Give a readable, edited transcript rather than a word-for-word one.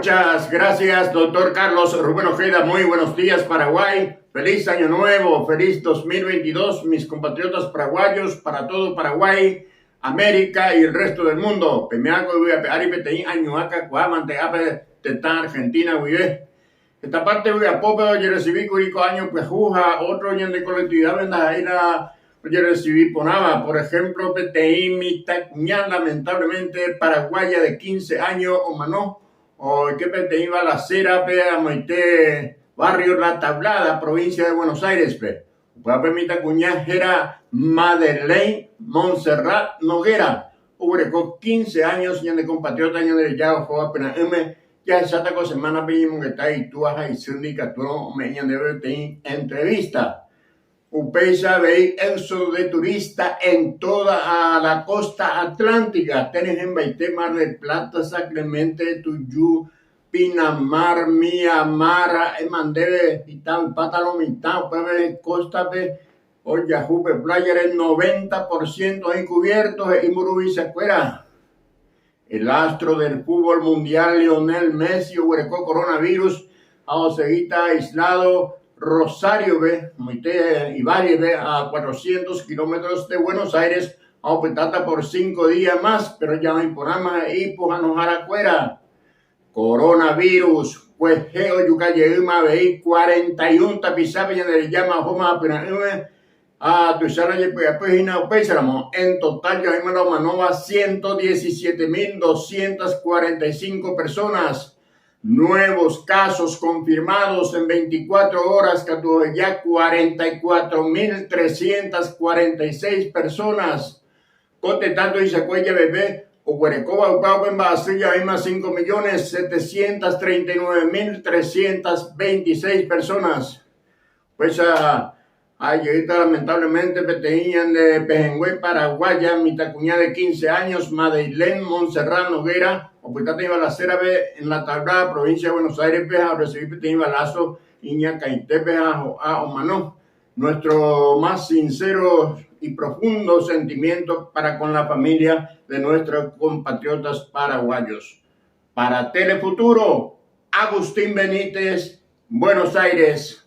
Muchas gracias, doctor Carlos Rubén Ojeda. Muy buenos días, Paraguay. Feliz año nuevo, feliz 2022, mis compatriotas paraguayos, para todo Paraguay, América y el resto del mundo. Pemeaco yvy ape ári peteĩ añuã kakuaa mante'ápe tetã Argentina guive. Heta parte vy'apópe ojerresivi kuri ko año pyahu ha ótro ñande colectividad-pe ndaha'éi la ojerresivi porãva. Por ejemplo, peteĩ mitãkuña lamentablemente paraguaya de 15 años omano oike peteĩ balacera-pe amoite barrio La Tablada, provincia de Buenos Aires-pe. Upéva pe mitãkuña héra Madeleine Montserrat Noguera, oguereko 15 años ñande compatriota ñandereja ohóva pyra'ỹme, jahecháta ko semánape ñemongeta itúa ha isy ndikatúrõ ome'ẽ ñandéve peteĩ entrevista. Upéicha avei éxodo de turista en toda la costa atlántica, tenyhẽmbaite Mar del Plata, San Clemente, Tuju, Pinamar, Miamar, emandéve mitã ypáta lo mitã upépe kóstape ojahu pe pláyare noventa por ciento oĩ cubierto, he'i mburuvichakuéra. El astro del fútbol mundial Lionel Messi oguereko coronavirus ha osegíta aislado Rosario-pe, moite Ivalle-pe, a cuatrocientos kilómetros de Buenos Aires ha opytáta por cinco día más, pero ja oĩ porãma he'i pohãnoharakuéra. Coronavirus, kuehe ojuka jeýma avei 41 tapichápe ñanderejáma ohóma apyra'ỹme ha tuicha la jepy'apy hína upéicharamo, en total jaoĩma la omanóva 117.245 personas. Nuevos casos confirmados en 24 horas katu oheja 44.346 personas. Ko tetã tuichakue javeve oguerekóva upe upe mba'asy javéima 5.739.326 personas. Upéicha ha jeýta lamentablemente peteĩ ñande pehẽngue paraguaya mitãkuña de 15 años Madeilen Monserrat Noguera opytáta ibalacera-pe en La Tablada, provincia de Buenos Aires-pe ha orrecibi peteĩ balazo iñakãitépe ha ho'a omano. Nuestro más sincero y profundo sentimiento para con la familia de nuestros compatriotas paraguayos. Para Telefuturo, Agustín Benítez, Buenos Aires.